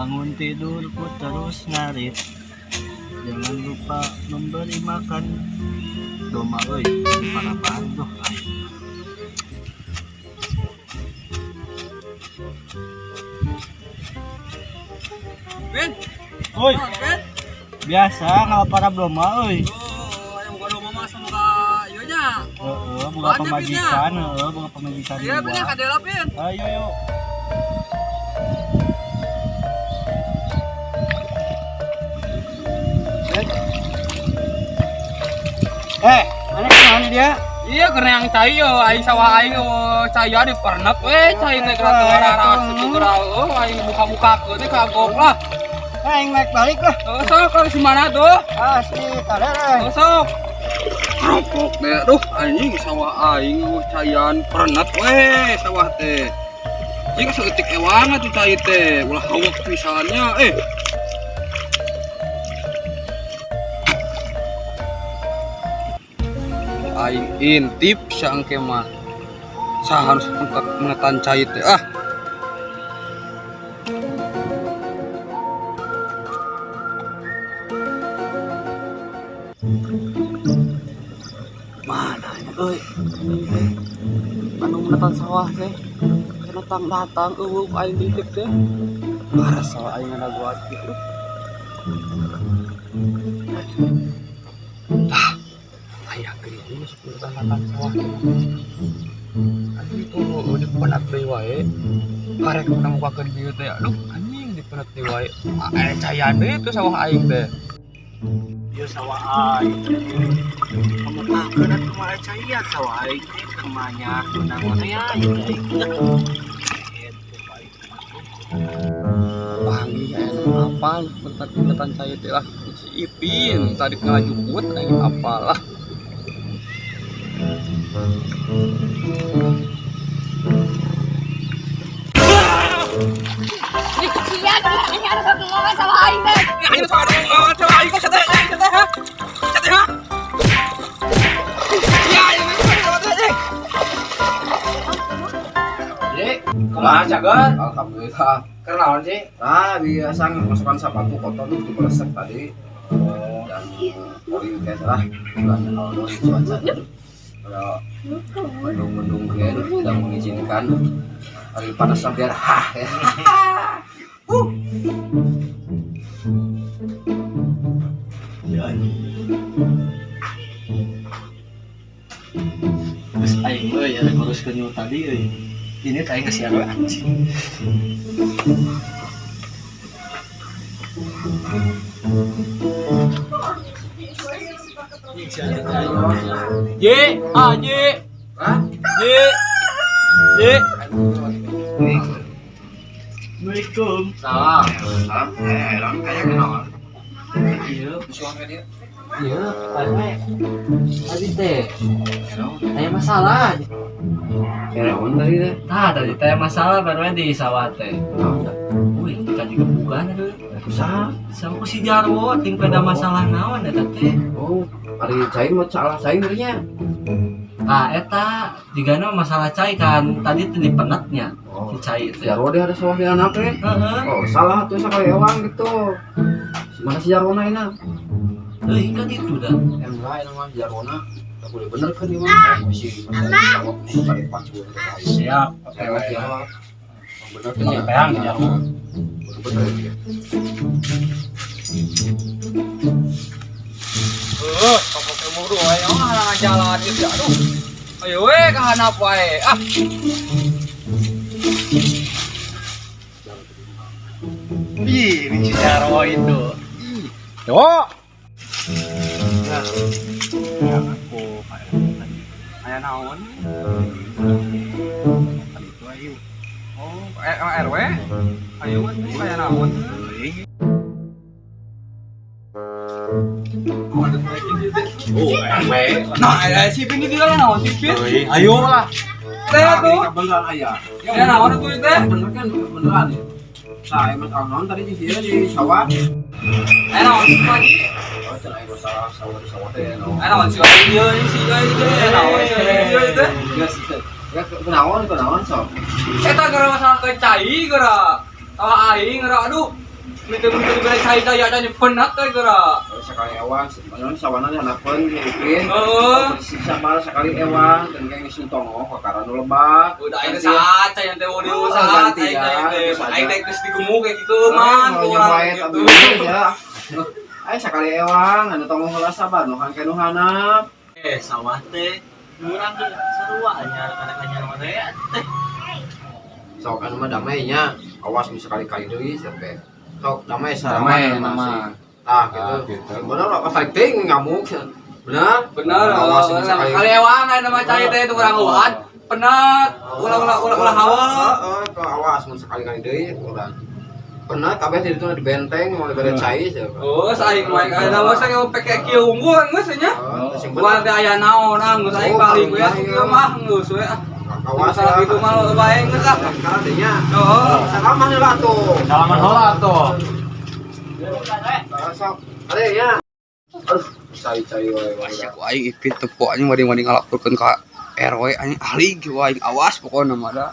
Bangun tidurku terus ngarit. Jangan lupa memberi makan domba euy, para tuh aing. Pin, Oi, Pin. biasa para domba euy. Oh, aya boga domba mah semoga ieu nya. Heeh, boga pamajikan, heeh, boga pamajikan. Iya, Pin, ka dela, Pin. Ayo yuk. Eh, mana kemana dia? Iya, karena yang cai yo, aing sawah aing cai di pernek we, cai teh keur teu arah situ keur oh aing buka-buka teh kagok lah. Aing naik balik lah. Oh, sok kalau si mana tuh? Ah, si kaler eh. Oh, sok. Keropok deh, aduh anjing sawah aing caian pernek we sawah teh. Jika seetik ewang atuh cai teh, ulah hawak pisannya eh. Aing intip saangke mah. Saha harus menetan cai teh ah. Mana ini euy? Anu menetan sawah teh. Kena datang eueuh aing titip teh. Parah sawah aing ngadaguan kieu. Tah, aya geuning masuk menetan sawah teh. Anjing tuh dipenat deui wae. Karek menang mukakeun bieu teh. Aduh, anjing dipenat deui wae. Ah, cayan deui tuh sawah aing teh. Ieu sawah aing. Kamukakeun atuh mah caian sawah aing teh keur manyak menang teh ya ieu aing. Panggih aya nu apal bentan-bentan cai teh lah si Ipin tadi ngalajuput aing apal lah. Sia, ini ada satu ngomong sama aing teh. Aing soal sawah aing kok teh teh ha. Teh ha. Ya aing sawah teh. Jadi, Kumaha cager? alhamdulillah. Keur naon sih? Nah, biasa masukkan sepatu kotor tuh diberesek tadi. Dan oli kayak salah. Bulan kalau cuaca kalau mendung-mendung kayak tidak mengizinkan. Hari panas biar hah ya. Terus aing euy ada nguruskeun nu tadi euy. Ini teh aing geus we anjing. J A J Hah? J J. Assalamualaikum. Salam. Salam. Orang kayak kenal. Iya, Musuhan dia. iya, Pak RW. Tadi teh aya masalah. Kenaon tadi teh. Tah, tadi teh masalah Pak RW di sawah teh. Naon teh? Wih, kita digebukan aduh. Kusaha? Sama ku si Jarwo ting pada masalah naon eta teh. Oh, ari cai mah salah cai meureunnya. Ah, eta jigana masalah cai kan tadi teh dipenetnya Oh, si cai teh. Jarwo deh ada sawah di anak teh. Heeh. Oh, salah tuh sakali ewang gitu. Mana si Jarwona ini? Euy, kan itu dah. Enggak, ini mah Jarwona. Tak boleh bener kan ini mah. Masih masih kali pacu. Siap. Saya Jarwo. Bener kan ya? Peang si Jarwo. Bener ya. Pokoknya buru ayo halangan jalan gitu aduh. Ayo we ka handap wae. Ah, Ih, ini si Jarwo itu. yo. Nah, yang aku Pak RW tadi. Aya naon? Tadi itu ayo. Oh, RW? Ayo we aya naon? Oh, RW. Nah, aya si Pin di dieu naon si Pin? Ayo lah. Teh tuh. Beneran ayah. Aya naon tuh teh? Bener kan beneran ya. Nah, emang naon tadi di sini di sawah. Aya naon sih pagi? Oh, cenah aing masalah sawah di sawah teh naon. Aya naon sih ieu si ieu teh naon sih ieu teh? Geus ya kunaon kunaon sok. Eta gara masalah ke cai gara. Sawah aing gara aduh. Minta minta diberi cai-cai aja nih penat teh geura. Sekali ewang, sebenarnya sawana dihandapeun diupin. Heeh. Siksa sekali ewang dan kayak ngisi tongo kakaran nu lebak. Udah aing saat cai teh udah Oh, saat ganti aing ya, teh. terus aja. Aing teh geus digemuk kayak gitu man Oh, kurang wae gitu. tapi ya. Ayo sekali ewang, anu tongo heula sabar nu kan nu hanap. Eh, sawah teh urang ge sarua nya karek anyar mah teh teh. Sok anu mah damai nya, awas nu sekali-kali deui sampai. Sok damai Damai salaman nama. Tah gitu. Ah, gitu. Bener apa fighting ngamuk. Bener? Bener, Awas nu sekali. kali ewang aing nama cai teh itu urang eueuhan. Penat, ulah ulah ulah ulah hawa. Heeh, ke awas mun sekali-kali deui urang. Pernah kabeh di ditu di benteng mau dibere cai siapa. Oh, saing mah aing mah saya peke kieu unggul geus nya. Oh, sing Bukan teh aya naon ah geus aing Oh, paling we paling kieu mah geus we ah. Awas Masalah gitu mah bae geus ah. Karena dinya. Oh. Salaman heula atuh. Salaman heula atuh. Sok. Are nya. Aduh, cai-cai wae. Awas ku aing ipin tepo anjing wadi-wadi ngalaporkeun ka RW anjing ahli kieu aing awas pokona mah da.